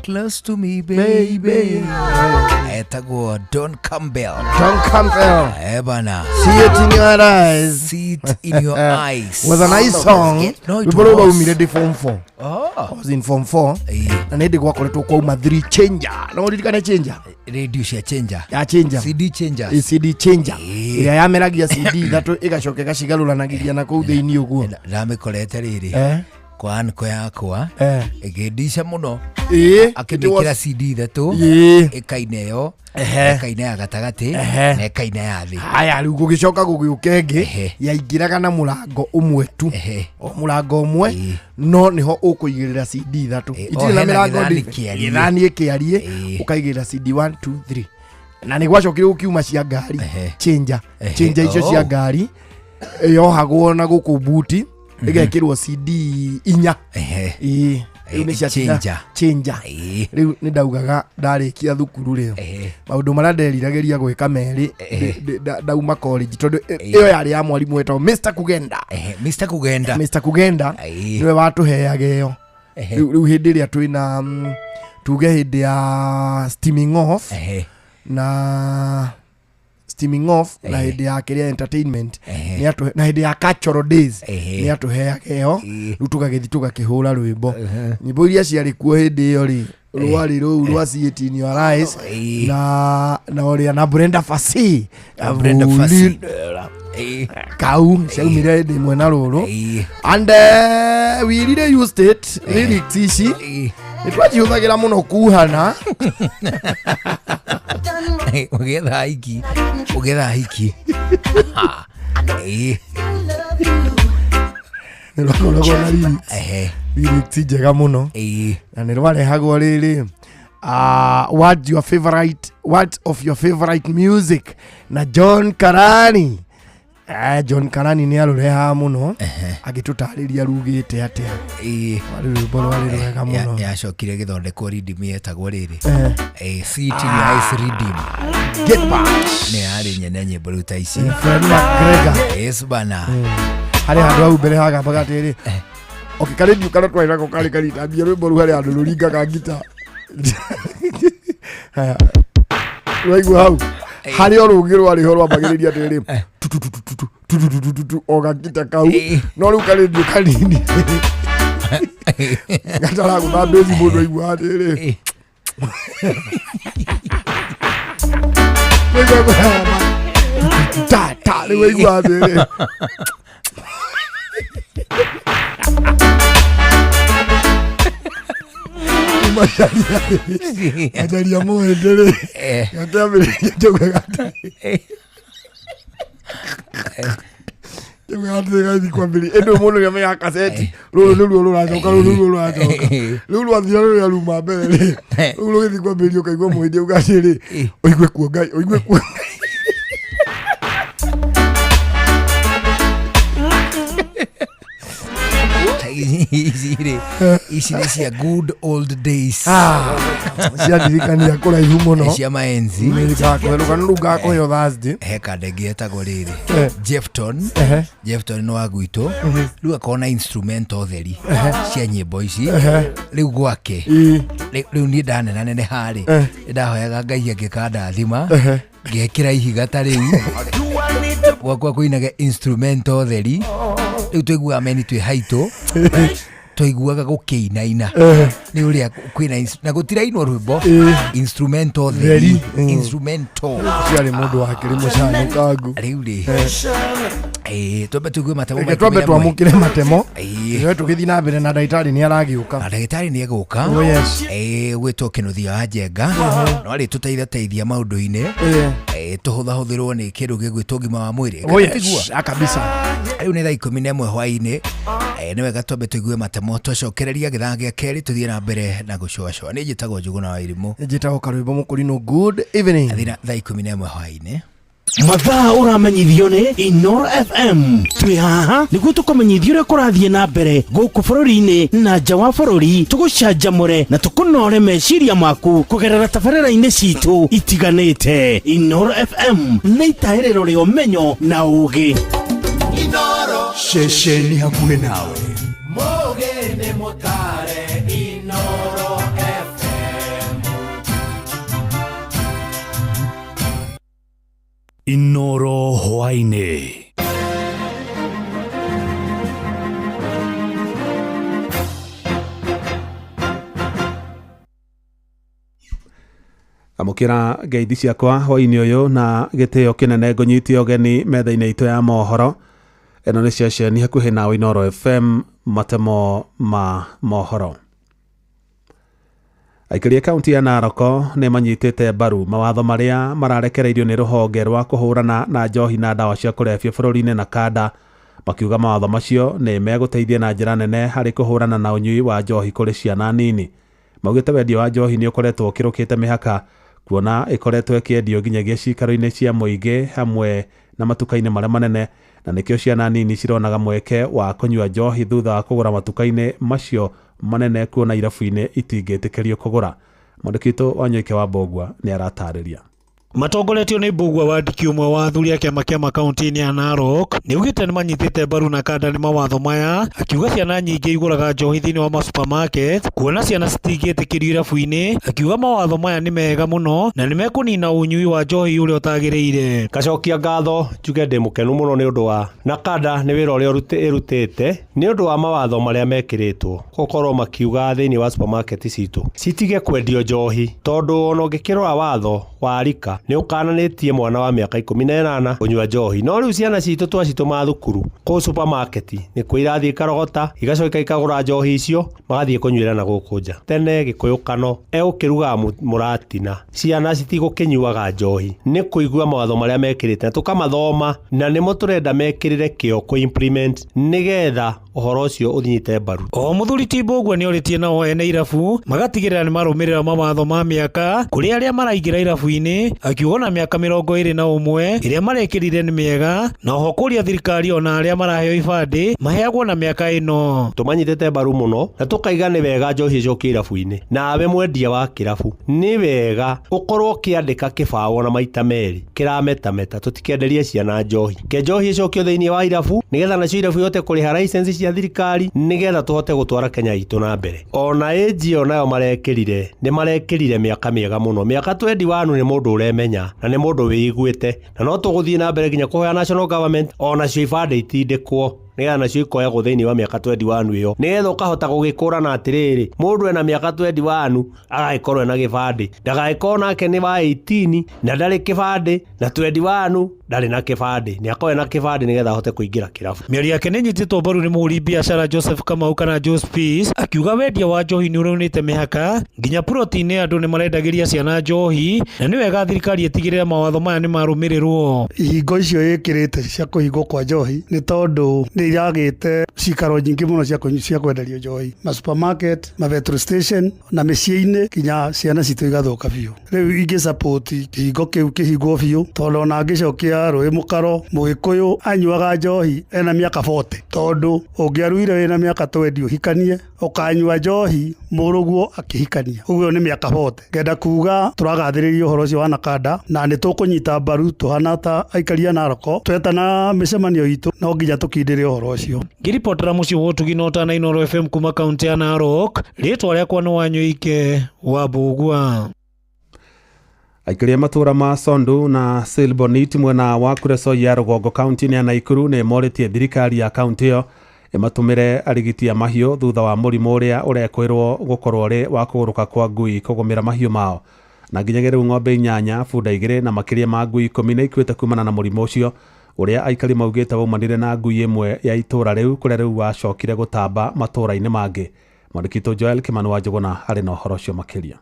Close to me baby. Etagwo Don Campbell. Don Campbell. Eh bana. See it in your eyes. See it in your eyes. Was a nice song. No, it Rwĩmbo rũu was. rwaumire ndĩ form 4. Oh. I was in form 4. Na nĩ hĩndĩ gwakoretwo kwauma 3 changer. No ũririkane changer? Radio cia changer. Ya changer. CD changer. Eh, CD changer. Ĩrĩa yameragia CD ithatũ ĩgacoka ĩgacigarũranagiria na kũu thĩinĩ ũguo. Ndamĩkorete rĩrĩ. Eh. Kwa anko yakwa. Eh. Ĩkĩndica mũno. Ĩĩ. Akĩmĩkĩra CD ithatũ. Ĩĩ. Ĩkaina ĩyo. Ehe. Ĩkaina ya gatagatĩ. Ehe. Na ĩkaina ya thĩ. Haya rĩu gũgĩcoka gũgĩũka ĩngĩ yaingĩraga na mũrango ũmwe tu o mũrango ũmwe no nĩho ũkũigĩrĩra CD ithatũ o itirĩ na hena mĩrango gĩthani nditũ. kĩariĩ. gĩthani ĩkĩariĩ ũkaigĩrĩra CD 1 2 3 na nĩ gwacokire gũkiuma cia ngari changer Ehe. changer icio cia Oh. ngari yohagwo na gũkũ buti ĩgekĩrwo CD inya Ĩĩ. Rĩu nĩ cia Changer. changer rĩu nĩ ndaugaga ndarĩkia thukuru rĩ maũndũ marĩa nderiragĩria gwĩka merĩ ndauma college tondũ ĩyo yarĩ ya mwarimũ wetagwo Mr Kugenda. Mr Kugenda. Mr Kugenda nĩwe watũheaga ĩyo. Rĩu rĩu hĩndĩ ĩrĩa twĩna tuge hĩndĩ ya steaming off na steaming off na hĩndĩ ya kĩrĩa entertainment nĩ na hĩndĩ ya cultural days nĩ atũheaga ĩyo rĩu tũgagĩthiĩ tũgakĩhũra rwĩmbo. Nyĩmbo iria ciarĩ kuo hĩndĩ ĩyo rĩ rwarĩ rũu rwa See It in Your Eyes na ũrĩa na Brenda Fassie. Brenda Fassie. Kau ciaumire hĩndĩ ĩmwe na rũrũ and we really used it lyrics ici nĩ twacihũthagĩra mũno kuhana. Ũgĩetha hiki. Ũgĩetha hiki. Ĩĩ. Nĩ rwakoragwo na lyrics lyrics njega mũno na nĩ rwarehagwo rĩrĩ what your favorite what of your favorite music na John Karani. John Karani nĩ arũrehaga mũno agĩtũtarĩria rugĩte atĩa. Rwarĩ rwĩmbo rwarĩ rwega mũno. Yacokire gĩthondekwo riddim yetagwo rĩrĩ. Eh. See It in Your Eyes riddim. Get back. Nĩ yarĩ nyene nyĩmbo rĩu ta ici. Fred McGregor. Yes bana. Harĩ handũ hau mbere hagambaga atĩrĩ okay karendio karĩa twarĩ nako karĩ karitambia rwĩmbo rũu harĩ handũ rũringaga ngita. Haya. Rwaigua hau harĩ o rũngĩ rwarĩ ho rwambagĩrĩria atĩrĩ tututututu o gakita kau no rĩu karendio kanini gataragũtha mbĩci mũndũ aigua atĩrĩ ta ta rĩu aigua atĩrĩ macaria mũhĩndĩ rĩ gakĩambĩrĩria njũgwe gatĩ njũgwe gatĩ gathi kwambĩrĩria ĩndĩ mũndũ nĩamenyaga kaseti rũrũ nĩruo rũracoka rũrũ nĩruo rũracoka rĩu rwathira rũrĩa ruma mbere rĩ rĩu rũgĩthiĩ kwambĩrĩria ũkaigua mũhĩndĩ auga atĩrĩ ũigue kuo Ngai ũigue kuo Ici rĩ ici nĩ cia good old days. Ciandirikania kũraihu mũno. Cia maenzi. Nĩngakũhe rũgano rũu ngakũheo Thursday. He kanda ĩngĩ yetagwo rĩrĩ Eh. Jefton. Ehe. Jefton nĩ wa gwitũ rĩu akorwo na instrumental theri cia nyĩmbo ici Ehe. rĩu gwake Ĩĩ. Rĩu niĩ ndanenaneneha rĩ Eh. nĩndahoyaga Ngai angĩkandathima Ehe. ngekĩra ihiga ta rĩu gwakwa kũinage instrumental theri rĩu twaiguaga meni twĩ haitũ twaiguaga gũkĩinaina Eh. nĩ ũrĩa kwĩna na gũtirainwo rwĩmbo instrumental theri Theri, mm. instrumental Ũcio arĩ mũndũ wakĩrĩ mũcanũkangu. Rĩu rĩ ĩĩ twambe tũigue matemo Reke ma twambe 11. twamũkĩre matemo Ĩĩ. nĩwe tũgĩthiĩ na mbere na ndagĩtarĩ nĩ aragĩũka. Na ndagĩtarĩ nĩ egũka Oh, yes. Ĩĩ, gwĩtwo kĩnuthia wa njenga no arĩtũteithateithia maũndũ-inĩ Ĩĩ. Ĩĩ, tũhũthahũthĩrwo nĩ kĩndũ gĩgwĩtwo ũgima wa mwĩrĩ Oh, yes. Kana tiguo? Ah, kabisa. Rĩu nĩ thaa 11 hwaĩ-inĩ. Nĩ wega twambe tũigue matemo twacokereria gĩthaa gĩa kerĩ tũthiĩ na mbere na gũcũacũa. Nĩ njĩtagwo Njũgũna wa Irimũ. Njĩtagwo Karwĩmbo Mũkũrinũ. Good evening. Thina thaa 11 hwaĩ-inĩ. Mathaa ũramenyithio nĩ Inoro FM. Twĩ haha nĩguo tũkũmenyithia ũrĩa kũrathiĩ na mbere gũkũ bũrũri-inĩ na nja wa bũrũri, tũgũcanjamũre na tũkũnore meciria maku kũgerera tabarĩra-inĩ citũ itiganĩte. Inoro FM nĩ itahĩrĩro rĩa ũmenyo na ũũgĩ. Ceceni hakuhĩ nawe. Mũgĩ nĩ mũtare Inoro FM. Hwaĩ-inĩ. Amũkĩra ngeithi ciakwa hwaĩ-inĩ ũyũ na gĩtĩo kĩnene ngũnyite ũgeni metha-inĩ itũ ya mohoro. Ĩno nĩ ceceni hakuhĩ na Inooro FM, matemo ma mohoro. Aikari a kaunti ya Narok nĩ manyitĩte mbaru mawatho marĩa mararekereirio nĩ rũhonge rwa kũhũrana na njohi na ndawa cia kũrebia bũrũri-inĩ na kanda, makiuga mawatho macio nĩ megũteithia na njĩra nene harĩ kũhũrana na ũnyui wa njohi kũrĩ ciana nini. Maugĩte wendia wa njohi nĩ ũkoretwo ũkĩrũkĩte mĩhaka, kuona ĩkoretwo ĩkĩendio nginyagia ciikaro-inĩ cia mũingĩ hamwe na matuka-inĩ marĩa manene, na nĩkĩo ciana nini cironaga mweke wa kũnyua njohi thutha wa kũgũra matuka-inĩ macio manene, kuona irabu-inĩ itingĩtĩkĩrio kũgũra. Mwandĩki witũ Wanyoike wa Mbũgua nĩ aratarĩria. Matongoretio nĩ Mbũgua Wandĩki ũmwe wa athuri a kĩama kĩa makaunti-inĩ ya Narok nĩ augĩte nĩ manyitĩte mbaru na kanda nĩ mawatho maya, akiuga ciana nyingĩ igũraga njohi thĩinĩ wa masupermarket, kuona ciana citingĩtĩkĩrio irabu-inĩ. Akiuga mawatho maya nĩ mega mũno na nĩ mekũnina ũnyui wa njohi ũrĩa ũtagĩrĩire. Ngacokia ngatho njuge ndĩ mũkenu mũno nĩ ũndũ wa NACADA nĩ wĩra ũrĩa ĩrutĩte nĩ ũndũ wa mawatho marĩa mekĩrĩtwo gũkorwo makiuga thĩinĩ wa supermarket citũ citige kwendio njohi, tondũ ona ũngĩkĩrora watho wa rika nĩ ũkananĩtie mwana wa mĩaka 18 kũnyua njohi, no rĩu ciana citũ twacitũma thukuru kũu supermarket nĩkuo irathiĩ ikarogota igacoka ikagũra njohi icio magathiĩ kũnyuĩra na gũkũ nja. Tene Gĩkũyũ kano egũkĩrugaga mũratina, ciana citigũkĩnyuaga njohi nĩ kũigua mawatho marĩa mekĩrĩte na tũkamathoma, na nĩmo tũrenda mekĩrĩre kĩo kũ implement nĩgetha ũhoro ũcio ũnyite mbaru. O mũthuri ti Mbũgua nĩ orĩtie nao ene irabu magatigĩrĩra nĩ marũmĩrĩra mawatho ma mĩaka kũrĩ arĩa maraingĩra irabu-inĩ, akiuga na mĩaka 21 ĩrĩa marekĩrire nĩ mĩega, na oho kũria thirikari ona arĩa maraheo ibandĩ maheagwo na mĩaka ĩno. Tũmanyitĩte mbaru mũno na tũkaiga nĩ wega njohi ĩcokie irabu-inĩ, nawe mwendia wa kĩrabu nĩ wega ũkorwo ũkĩandĩka kĩbaũ na maita merĩ kĩrametameta, tũtikenderie ciana njohi, ke njohi ĩcokio thĩinĩ wa irabu nĩgetha nacio irabu ihote kũrĩha license cia thirikari nĩgetha tũhote gũtwara Kenya itũ na mbere. Ona ĩnji ĩyo nayo marekĩrire nĩ marekĩrire mĩaka mĩega mũno, mĩaka 21 nĩ mũndũ ũremenya na nĩ mũndũ wĩiguĩte, na no tũgũthiĩ na mbere nginya kũhoya national government onacio ibandĩ itindĩkwo nĩgetha nacio ikoyagwo thĩinĩ wa mĩaka 21 ĩyo, nĩgetha ũkahota gũgĩkũrana atĩrĩrĩ mũndũ ena mĩaka 21 agagĩkorwo ena gĩbandĩ, ndagagĩkorwo nake nĩ wa 18 na ndarĩ kĩbandĩ, na 21 ndarĩ na kĩbandĩ, nĩ akorwo ena kĩbandĩ nĩgetha ahote kũingĩra kĩrabu. Mĩario yake nĩ ĩnyitĩtwo mbaru nĩ mũhũri biacara Joseph Kamau kana Jose Peace, akiuga wendia wa njohi nĩ ũraunĩte mĩhaka nginya puroti-inĩ andũ nĩ marendagĩria ciana njohi, na nĩ wega thirikari ĩtigĩrĩre mawatho maya nĩ marũmĩrĩrwo. Ihingo icio ĩkĩrĩte cia kũhingwo kwa njohi nĩ tondũ nĩ iragĩte cikaro nyingĩ mũno cia kwenderio njohi, ma supermarket, ma petrol station na mĩciĩ-inĩ, nginya ciana citũ igathũka biũ. Rĩu ingĩ support kĩhingo kĩu kĩhingwo biũ, tondũ ona angĩcokia rũĩ mũkaro, Mũgĩkũyũ anyuaga njohi ena mĩaka 40, tondũ ũngĩaruire wĩna mĩaka 20 ũhikanie, ũkanyua njohi mũrũguo akĩhikania, ũguo nĩ mĩaka 40. Ngenda kuga tũragathĩrĩria ũhoro ũcio wa NACADA na nĩ tũkũnyita mbaru tũhana ta aikari a Narok, twetana mĩcemanio itũ no nginya tũkindĩre ũhoro ũcio. Ngĩribotera mũciĩ wa ũtugi na ũtana Inooro FM kuma kaunti ya Narok, rĩtwa rĩakwa nĩ Wanyoike wa Mbũgua. Aikari a matũũra ma Sondu na Silbonit mwena wa Kuresoi ya rũgongo kaunti-inĩ ya Naikuru nĩ morĩtie thirikari ya kaunti ĩyo ĩmatũmĩre arigiti a mahiũ thutha wa mũrimũ ũrĩa ũrekwĩrwo gũkorwo ũrĩ wa kũgũrũka kwa ngui kũgũmĩra mahiũ mao. Na nginyagia rĩu ng'ombe 8, bunda 2 na makĩria ma ngui 10 nĩ ikuĩte kumana na mũrimũ ũcio ũrĩa aikari maugĩte waumanire na ngui ĩmwe ya itũũra rĩu, kũrĩa rĩu wacokire gũtamba matũũra-inĩ mangĩ. Mwandĩki witũ Joel Kimani wa Njũgũna arĩ na ũhoro ũcio makĩria.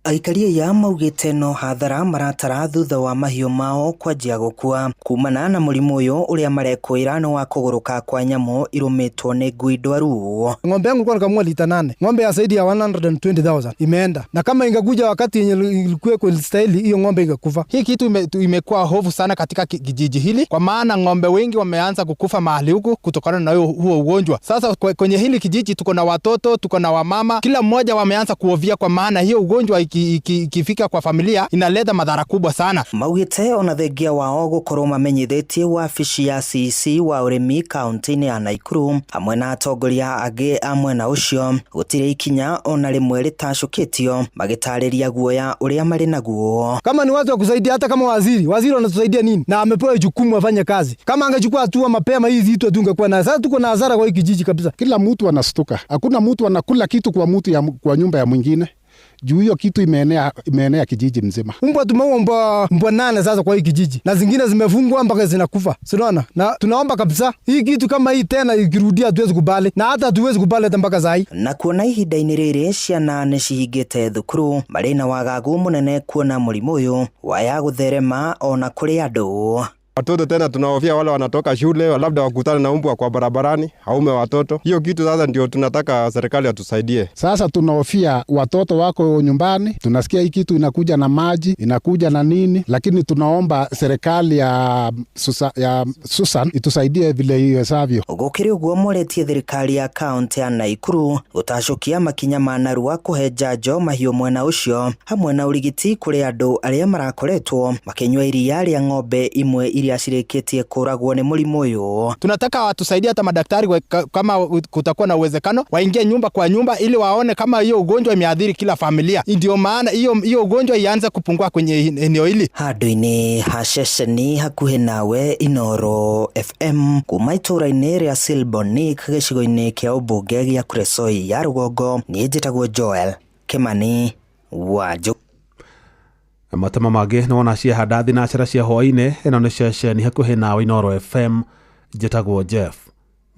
Aikari aya maugĩte no hathara maratara thutha wa mahiũ mao kwanjia gũkua kumana na mũrimũ ũyũ ũrĩa marekwĩra nĩ wa kũgũrũka kwa nyamũ irũmĩtwo nĩ ngui ndwaru. Ng'ombe yangu nilikuwa nakamua lita 8, ng'ombe ya zaidi ya 120,000 imeenda, na kama ingekuja wakati yenye ilikuwa kwa staili hiyo ng'ombe ingekufa. Hii kitu imekuwa hofu sana katika kijiji hili, kwa maana ng'ombe wengi wameanza kukufa mahali huku kutokana na huo ugonjwa. Sasa kwenye hili kijiji tuko na watoto, tuko na wamama, kila mmoja wameanza kuovia, kwa maana hiyo ugonjwa ikifika kwa familia inaleta madhara kubwa sana. Maugĩte ona thengia wao gũkorwo mamenyithĩtie wabici ya CEC wa ũrĩmi kaunti-inĩ ya Naikuru hamwe na atongoria angĩ a mwena ũcio gũtirĩ ikinya ona rĩmwe rĩtacũkĩtio magĩtarĩria guoya ũrĩa marĩ naguo. Kama ni watu wa kusaidia, hata kama waziri wanatusaidia nini? Na amepewa jukumu afanye kazi. Kama angechukua hatua mapema hizi vitu tungekuwa na sasa tuko na hasara kwa hiki kijiji kabisa. Kila mtu anastuka. Hakuna mtu anakula kitu kwa mtu ya, kwa nyumba ya mwingine. Juu hiyo kitu imeenea kijiji mzima. Mbwa tumeua mbwa 8 sasa kwa hii kijiji. Na zingine zimefungwa mpaka zinakufa. Unaona? Na tunaomba kabisa hii kitu kama hii tena ikirudia hatuwezi kubali. Na hata hatuwezi kubali hata mpaka saa hii. Na kuona ihinda-inĩ rĩrĩ ciana nĩcihingĩte thukuru marĩ na wagagu mũnene kuona mũrimũ ũyũ waya gũtherema ona kũrĩ andũ. Watoto tena tunahofia wale wanatoka shule labda wakutane na umbwa kwa barabarani, aume watoto. Hiyo kitu sasa ndio tunataka serikali atusaidie. Sasa tunahofia watoto wako nyumbani, tunasikia hii kitu inakuja na maji, inakuja na nini, lakini tunaomba serikali ya Susan itusaidie vile iwezavyo. Gũkĩrĩ ũguo moretie thirikari ya kaunti ya Naikuru gũtacũkia makinya ma narua kũhe njanjo mahiũ mwena ũcio hamwe na ũrigiti kũrĩ andũ arĩa marakoretwo makĩnyua iria rĩa ng'ombe imwe iria cirĩkĩtie kũragwo nĩ mũrimũ ũyũ. Tunataka watusaidie hata madaktari kama kutakuwa na uwezekano waingie nyumba kwa nyumba ili waone kama hiyo ugonjwa imeathiri kila familia. Ndio maana hiyo ugonjwa ianze kupungua kwenye eneo hili. Handũ-inĩ ha ceceni hakuhĩ nawe Inoro FM kuma itũũra-inĩ rĩa Silbonik gĩcigo-inĩ kĩa ũmbunge gĩa Kuresoi ya rũgongo, niĩ njĩtagwo Joel Kimani Wanjũ. Matama mangĩ nĩ wona ciahanda thinacara cia hwaĩ-inĩ. Ĩno nĩ ceceni hakuhĩ nawe Inoro FM, njĩtagwo Jeff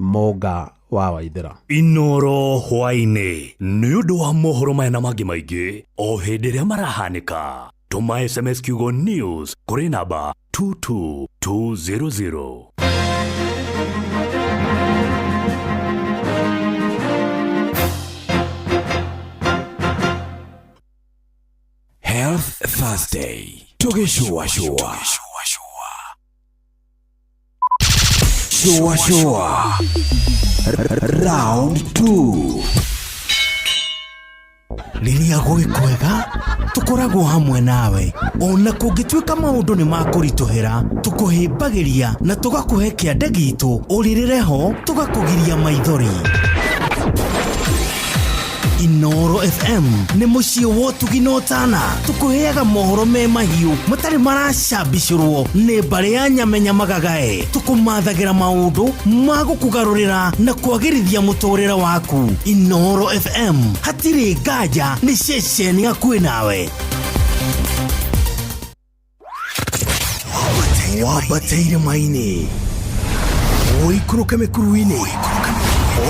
Mũnga wa Waithĩra. Inoro hwaĩ-inĩ nĩ ũndũ wa mohoro maya na mangĩ maingĩ o hĩndĩ ĩrĩa marahanĩka. Tũma SMS kiugo news kũrĩ namba 22200. Health Thursday. Tugishua shua. Shua shua. Round 2. Rĩrĩa gwĩ kwega tũkoragwo hamwe nawe ona kũngĩtuĩka maũndũ nĩ makũritũhĩra tũkũhĩmbagĩria na tũgakũhe kĩande gitũ ũrĩrĩre ho tũgakũgiria maithori. Inoro FM nĩ mũciĩ wa ũtugi na ũtana tũkũheaga mohoro me mahiũ matarĩ maracambicũrwo nĩ mbarĩ ya nyamenya magagae tũkũmathagĩra maũndũ ma gũkũgarũrĩra na kwagĩrithia mũtũrĩre waku. Inoro FM hatirĩ nganja nĩ ceceni hakuhĩ nawe. Wambateire maini ũikũrũke mĩkuru-inĩ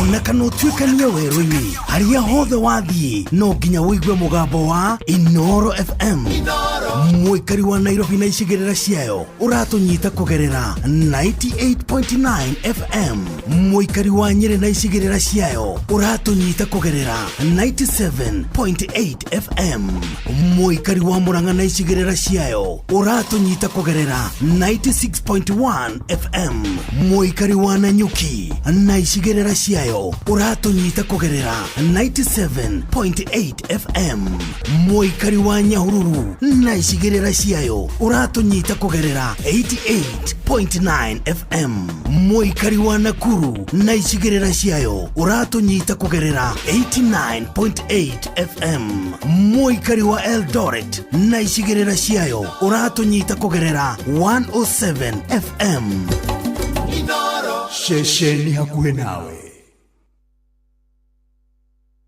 ona kana ũtuĩkanie werũ-inĩ harĩa hothe wathiĩ no nginya ũigue mũgambo wa Inoro FM. Mũikari wa Nairobi na icigĩrĩra ciayo ũratũnyita kũgerera 98.9 FM. Mũikari wa Nyĩrĩ na icigĩrĩra ciayo ũratũnyita kũgerera 97.8 FM. Mũikari wa Murang'a na icigĩrĩra ciayo ũratũnyita kũgerera 96.1 FM. Mũikari wa Nanyuki na icigĩrĩra ciayo ũratũnyita kũgerera 97.8 FM. Mũikari wa Nyahururu na icigĩrĩra ciayo ũratũnyita kũgerera 88.9 FM. Mũikari wa Nakuru na icigĩrĩra ciayo ũratũnyita kũgerera 89.8 FM. Mũikari wa Eldoret na icigĩrĩra ciayo ũratũnyita kũgerera 107 FM. Ceceni hakuhĩ nawe.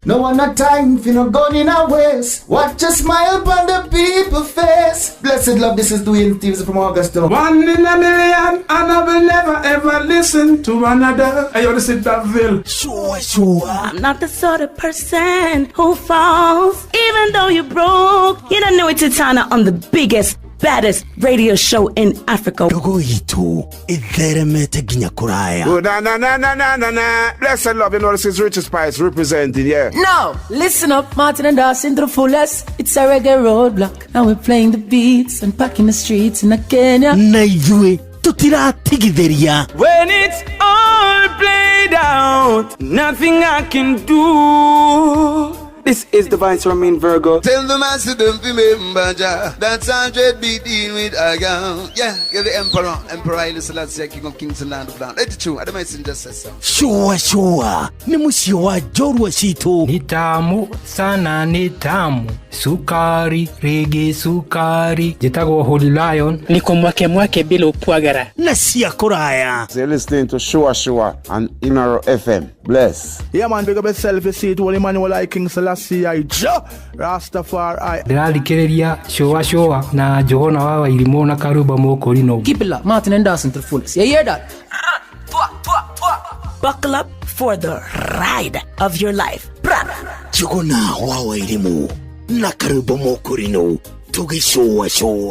No one a time for no gun in a waste. Watch a smile upon the people face. Blessed love, this is Dwayne Stevens from Augusta. One in a million, and I will never ever listen to another. Hey, yo, this is Davil. Sure, sure. I'm not the sort of person who falls, even though you broke. You don't know it's Titana on the biggest, baddest radio show in Africa. Dogo itu itheremete nginya kuraya. Oh, na na na na na na na. Blessed love, you know this is Richard Spice representing, yeah. No, listen up, Martin and Dawson to the fullest. It's a reggae roadblock. Now we're playing the beats and packing the streets in Kenya. Na ithuĩ tutiratigithĩria. When it's all played out, nothing I can do. This is the Vice Main Virgo. Tell the master don't remember Jah. That's 100 be dealing with a girl. Yeah, you're the emperor. Emperor Haile Selassie, King of Kings and Land of Land. Let it true. I don't just say so. Shua shua nĩ mũciĩ wa njorua citũ. Ni tamu sana, ni tamu sukari rĩngĩ sukari. Njĩtagwo Holy Lion. Niko mwake mwake bila upwagara na cia kũraya. So you're listening to Shua Shua on Inaro FM. Bless. Yeah, man, big up yourself. You see it, Holy Emmanuel I King Selassie I Jah Rastafari. Ndĩrathikĩrĩria Shua Shua na Njũgũna wa Wairimũ na Karumba Mũkũrinũ. Keep it locked. Martin and Dawson to the fullest. You hear that? Buckle up for the ride of your life. Njũgũna wa Wairimũ na Karumba Mũkũrinũ tũgĩcũa cũa.